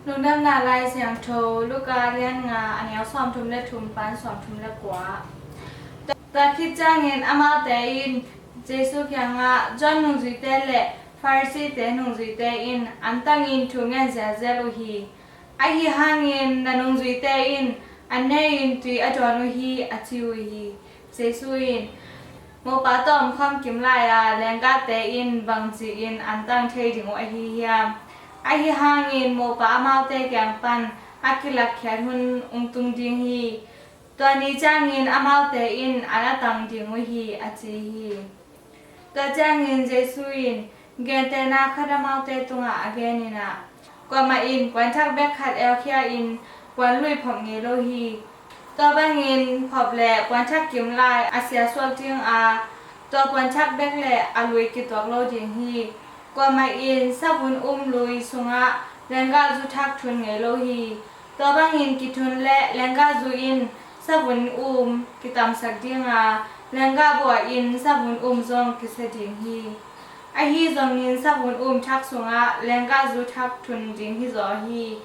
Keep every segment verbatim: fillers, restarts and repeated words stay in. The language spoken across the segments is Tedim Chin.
Lungdamna Lai Siangtho, Luka lian nga, a neu sawmthum le thum pan sawmthum le kua. Tua khit ciangin amaute in Jesu kiangah, John nungzuite le Pharisee-te nungzuite in antangin thu ngen zelzel uh hi. Ahi hangin na nungzuite in an ne-in tui a dawn uh hi, a ci uh hi. Jesu in, Mopa tawh omkhawm kim lai-a lenggahte in bangci-in antang thei ding uh ahi hiam? Ahi hangin mopa amaute kiang pan a kilakkhiat hun hong tung ding hi. Tua ni ciangin amaute in an a tang ding uh hi, a ci hi. Tua ciangin Jesu in gentehna khat amaute tungah a genin ah, Kuamah in puanthak bek khat eukhia-in puanlui phop ngei lo hi. Tua bangin phop le puanthak kim lai a siasuak ding a, tua puanthak bek le a lui kituak lo ding hi. Kuamah in savun um lui sungah lenggahzu thak thun ngei lo hi. Tua bangin kithun le lenggahzu in savun um kitamsak ding a, lenggah bua in savun um zong kisia ding hi. Ahi zongin savun um thak sungah lenggahzu thak thun ding hizaw hi.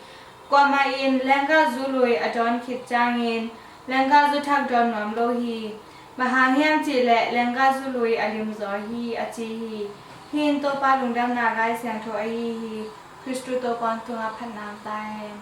Kuamah in lenggahzu lui a dawn khit ciangin lenggahzu thak dawn nuam lo hi. Bang hang hiam cih leh lenggahzu lui a limzaw hi, a ci hi. Hih in Topa Lungdamna Lai Siangtho ahi hi. Khristu Topa hong tungah phatna om ta hen.